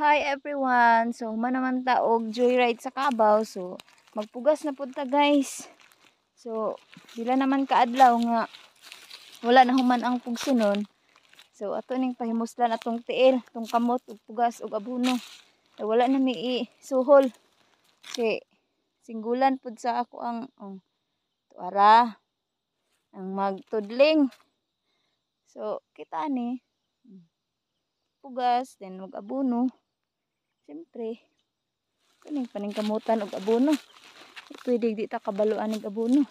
Hi everyone! So, human naman ta og joyride sa Kabaw. So, magpugas na pud ta, guys. So, dila naman kaadlaw nga wala na human ang pugsunon. So, ato ning pahimuslan atong tiil, atong kamot ug pugas ug abono. Ay, wala na mi suhol. Kay singgulan pud sa ako ang oh, tuara ang magtudling. So, kita ni pugas then mag abono. Siyempre, kaning paningkamutan og abono. Pwede di ta kabaluan og abono.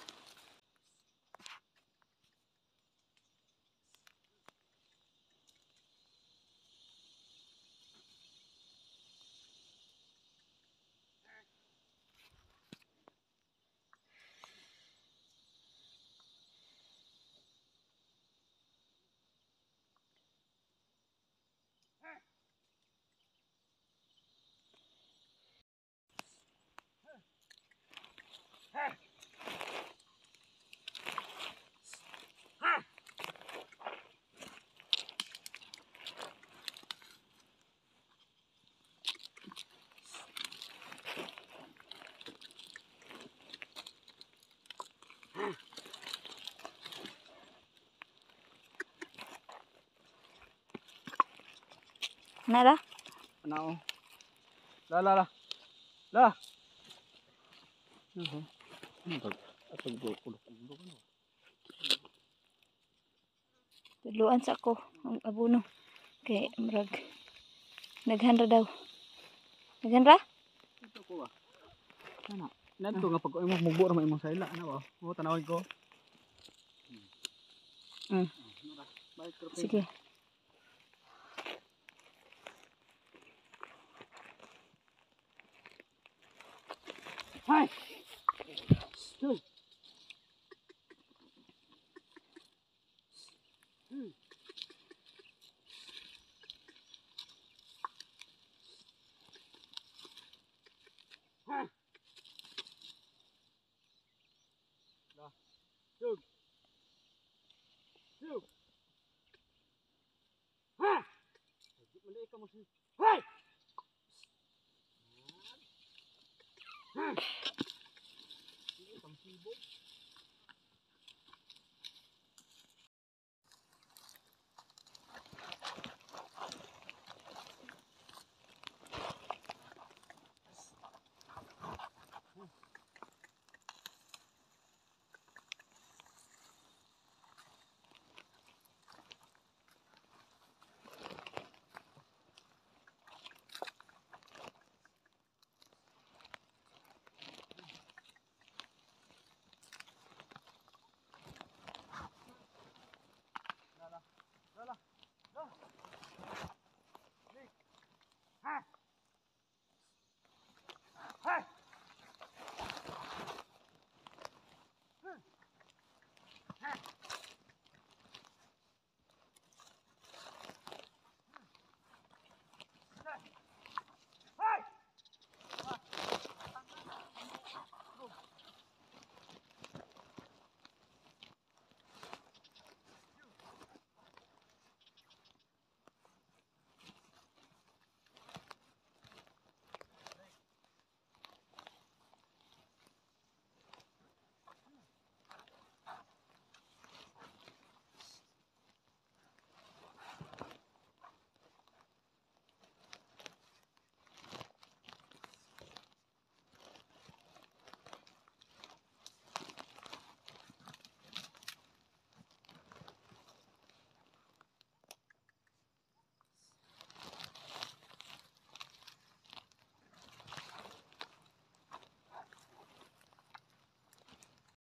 Nara? Ano? La la la. La. Tudluan sa ako ang abono. Kay murag naghan ra daw. Naghan ra? Ito ko ah. Ana. Nanto nga pag imo mugbo ra man imong sayla ana ba? Mo tanawin ko. Sige. Hai. Hey. Hey!